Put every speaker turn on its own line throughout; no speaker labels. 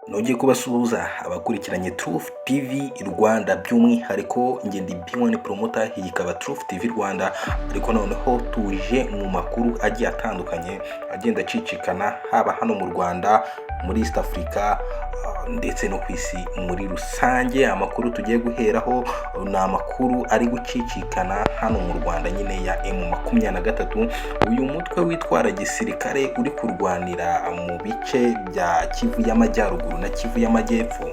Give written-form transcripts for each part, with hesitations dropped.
Nongeye kubasuhuza abakurikiranye Truth TV Rwanda, by'umwihariko njye ndi B1 Promoter, iyi ikaba Truth TV Rwanda. Ariko noneho tuje mu makuru agiye atandukanye agenda acicikana, haba hano mu Rwanda, muri East Africa ndetse no ku isi muri rusange. Amakuru tugiye guheraho ni amakuru ari gucicikana hano mu Rwanda nyine ya M23, uyu mutwe witwara gisirikare uri kurwanira mu bice bya Kivu y'Amajyaruguru na Kivu y'Amajyepfo.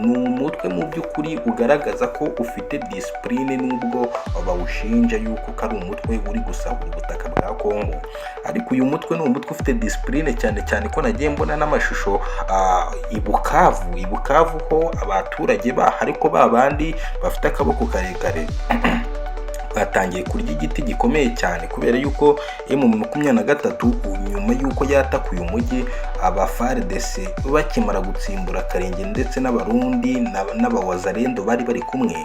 Ni umutwe mu by'ukuri ugaragaza ko ufite discipline, nubwo bawushinja yuko ko ari umutwe uri gusahura ubutaka bwa Kongo, ariko uyu mutwe ni umutwe ufite discipline, cyane cyane ko nagiye mbona n'amashusho i Bukavu. I Bukavu ho abaturage baho, ariko ba bandi bafite akaboko karekare, batangiye kurya igiti gikomeye cyane, kubera yuko M23 nyuma yuko yatakuye umujyi, aba FARDC bakimara gutsimbura Akarenge ndetse n'Abarundi n'Abawazalendo bari bari kumwe,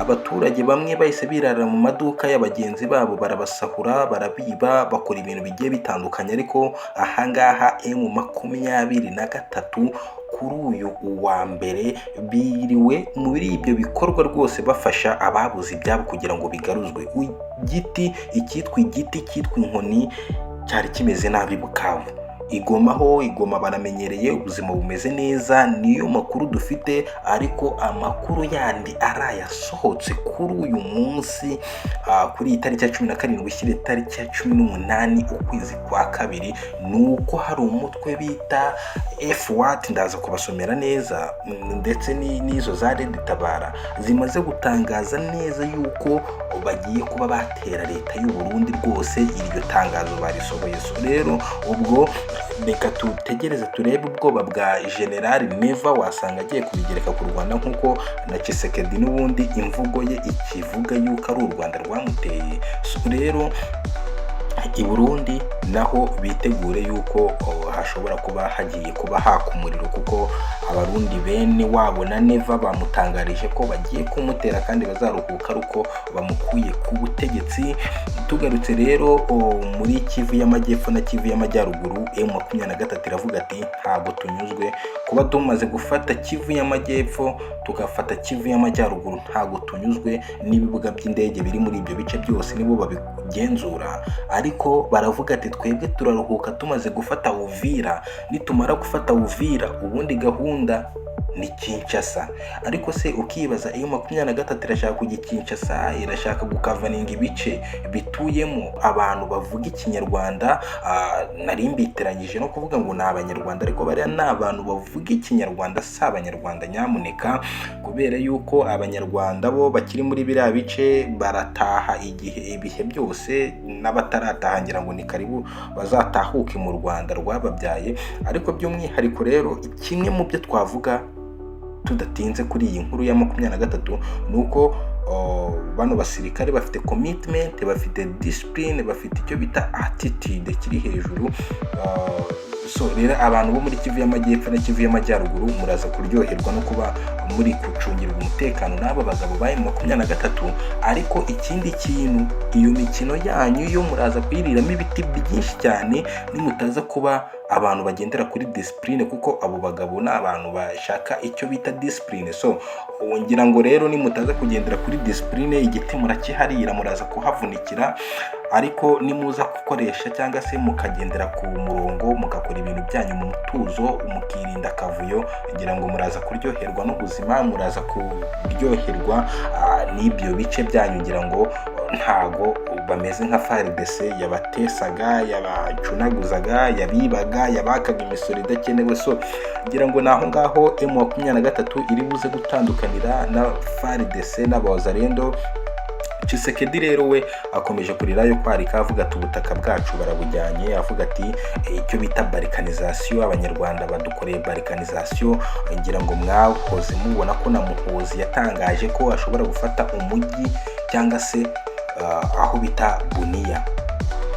abaturage bamwe bahise birara mu maduka y'abagenzi babo, barabasahura, barabiba, bakora ibintu bigiye bitandukanye. Ariko ahangaha M23 kuri uyu wa mbere biriwe muri ibyo bikorwa rwose, bafasha ababuze ibyabo kugira ngo bigaruzwe. Igiti, icyitwa igiti cyitwa inkoni, cyari kimeze nabi Bukavu. I Goma ho, i Goma baramenyereye, ubuzima bumeze neza, niyo makuru dufite. Ariko amakuru yandi arayasohotse kuri uyu munsi, kuri iyi tariki ya 17 ushyira itariki ya 18 ukwezi kwa kabiri, ni uko hari umutwe bita FWAT, ndaza kubasomera neza, ndetse n'izo za Red Tabara zimaze gutangaza neza yuko bagiye kuba batera leta y'u Burundi rwose. Iryo tangazo barisohoye. So rero ubwo reka tutegereze turebe ubwoba bwa General Neva, wasanga agiye kubigereka ku Rwanda, nk'uko na Tshisekedi n'ubundi imvugo ye ikivuga yuko ari u Rwanda rwamuteye. So rero i Burundi naho bitegure yuko hashobora kuba hagiye kuba haka umuriro, kuko Abarundi bene wabo na Neva bamutangarije ko bagiye kumutera kandi bazaruhuka ari uko bamukuye ku butegetsi. Tugarutse rero muri Kivu y'Amajyepfo na Kivu y'Amajyaruguru, M23 iravuga ati: "Ntabwo tunyuzwe kuba tumaze gufata Kivu y'Amajyepfo, tugafata Kivu y'Amajyaruguru. Ntabwo tunyuzwe n'ibibuga by'indege biri muri ibyo bice byose, nibo babigenzura." Ariko baravuga ati: "Twebwe turaruhuka tumaze gufata Uvira. Nitumara gufata Uvira, ubundi gahunda ni Kinshasa." Ariko se ukibaza, iyo 23 irashaka kujya Kinshasa, irashaka gukavaninga ibice bituyemo abantu bavuga Ikinyarwanda. Nari mbiteranyije no kuvuga ngo ni Abanyarwanda, ariko bariya ni abantu bavuga Ikinyarwanda, si Abanyarwanda nyamuneka, kubera yuko Abanyarwanda bo bakiri muri biriya bice barataha igihe ibihe byose, n'abatarataha ngira ngo ni karibu bazatahuke mu Rwanda rwababyaye. Ariko by'umwihariko rero, kimwe mu byo twavuga tudatinze kuri iyi nkuru ya 23 ni uko bano basirikare bafite commitment, bafite discipline, bafite icyo bita attitude kiri hejuru. So rero abantu bo muri Kivu y'Amajyepfo na Kivu y'Amajyaruguru, muraza kuryoherwa no kuba muri gucungirwa umutekano n'aba bagabo ba M23. Ariko ikindi kintu, iyo mikino yanyu yo muraza kuyiriramo ibiti byinshi cyane nimutaza kuba abantu bagendera kuri discipline, kuko abo bagabo ni abantu bashaka icyo bita discipline. So ngira ngo rero nimutaza kugendera kuri discipline, igiti murakiharira, muraza kuhavunikira. Ariko nimuza gukoresha cyangwa se mukagendera ku murongo, mugakora ibintu byanyu mu mutuzo, mukirinda akavuyo, ngira ngo muraza kuryoherwa n'ubuzima, muraza kuryoherwa n'ibyo bice byanyu. Ngira ngo ntago bameze nka FARDC yabatesaga, yabacunaguzaga, yabibaga, yabakaga imisoro idakenewe. So ngira ngo ni aho ngaho M23 iri buze gutandukanira na FARDC n'Abawazalendo. Tshisekedi rero we akomeje kurira yo kwarika, avuga ati: "Ubutaka bwacu barabujyanye." Avuga ati icyo bita balkanisation, Abanyarwanda badukoreye balkanisation. Ngira ngo mwahoze mubona ko na Muhozi yatangaje ko ashobora gufata umujyi cyangwa se aho bita Buniya.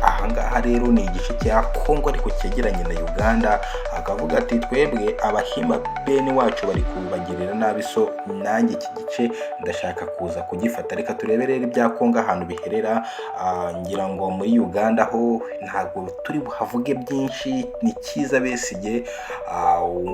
Ahangaha Ahangaha rero ni igice cya Kongo ariko cyegeranye na Uganda. Akavuga ati: "Twebwe Abahima bene wacu bari kubagirira nabi, so nanjye iki gice ndashaka kuza kugifata." Reka turebe rero ibya Kongo ahantu biherera. Ngira ngo muri Uganda ho ntabwo turi buhavuge byinshi. Ni Kiza Besigye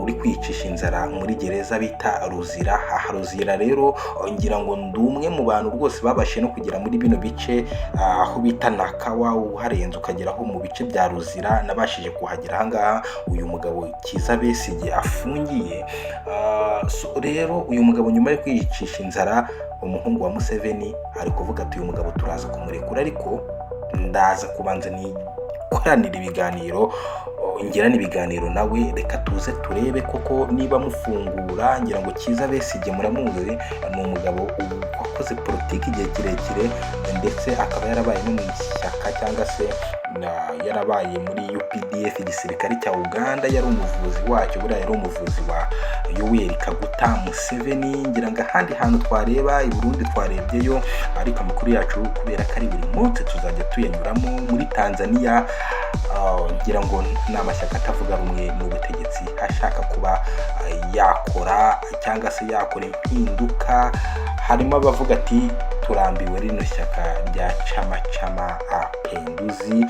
uri kwicisha inzara muri gereza bita Ruzira. Aha Ruzira rero, ngira ngo ndi umwe mu bantu rwose babashije no kugera muri bino bice, aho bita Nakawa, uharenze ukageraho mu bice bya Ruzira. Nabashije kuhagera ahangaha uyu mugabo Kiza Besigye afungiye. So rero uyu mugabo, nyuma yo kwiyicisha inzara, umuhungu wa Museveni ari kuvuga ati: "Uyu mugabo turaza kumurekura, ariko ndaza kubanza nikoranira ibiganiro, ngirane ibiganiro nawe. Reka tuze turebe koko niba mufungura." Ngira ngo Kiza Besigye muramuzi, ni umugabo wakoze politiki igihe kirekire, ndetse akaba yarabaye no mu ishyaka cyangwa se yarabaye muri UPDF, igisirikare cya Uganda, yari umuvuzi wacyo. Buriya yari umuvuzi wa Yoweri Kaguta Museveni. Ngira ngo ahandi hantu twareba, i Burundi twarebyeyo, ariko amakuru yacu kubera ko ari buri munsi tuzajya tuyanyuramo. Muri Tanzania, ngira ngo ni amashyaka atavuga rumwe n'ubutegetsi ashaka kuba yakora cyangwa se yakora impinduka. Harimo abavuga ati: "Turambiwe rino shyaka rya Chama cha Mapinduzi,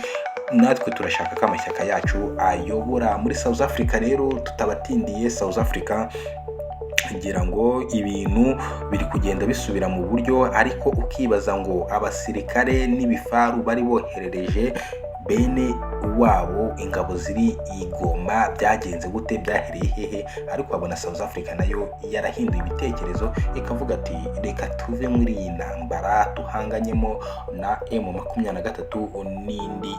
natwe turashaka ko amashyaka yacu ayobora." Muri South Africa rero, tutabatindiye, South Africa ngira ngo ibintu biri kugenda bisubira mu buryo, ariko ukibaza ngo abasirikare n'ibifaru bari boherereje bene wabo, ingabo ziri i Goma, byagenze gute? Byahereye hehe? Ariko wabona South Africa nayo yarahinduye ibitekerezo, ikavuga ati: "Reka tuve muri iyi ntambara tuhanganyemo na M23 n'indi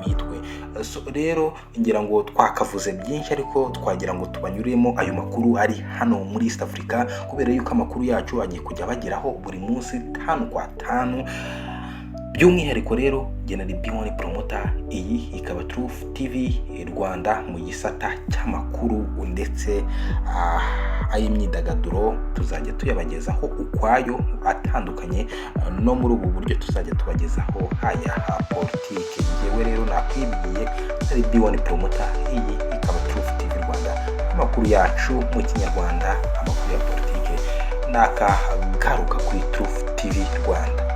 mitwe." So rero ngira ngo twakavuze byinshi, ariko twagira ngo tubanyuremo ayo makuru ari hano muri East Africa, kubera yuko amakuru yacu agiye kujya abageraho buri munsi tanu kwa tanu. By'umwihariko rero General B1 Promoter, iyi ikaba Truth TV Rwanda mu gisata cy'amakuru ndetse ay'imyidagaduro tuzajya tuyabagezaho ukwayo atandukanye, no muri ubu buryo tuzajya tubagezaho aya politike. Ngewe rero nakwibwiye ari B1 Promoter, iyi ikaba Truth TV Rwanda, amakuru yacu mu Kinyarwanda, amakuru ya politike nakagaruka kuri Truth TV Rwanda.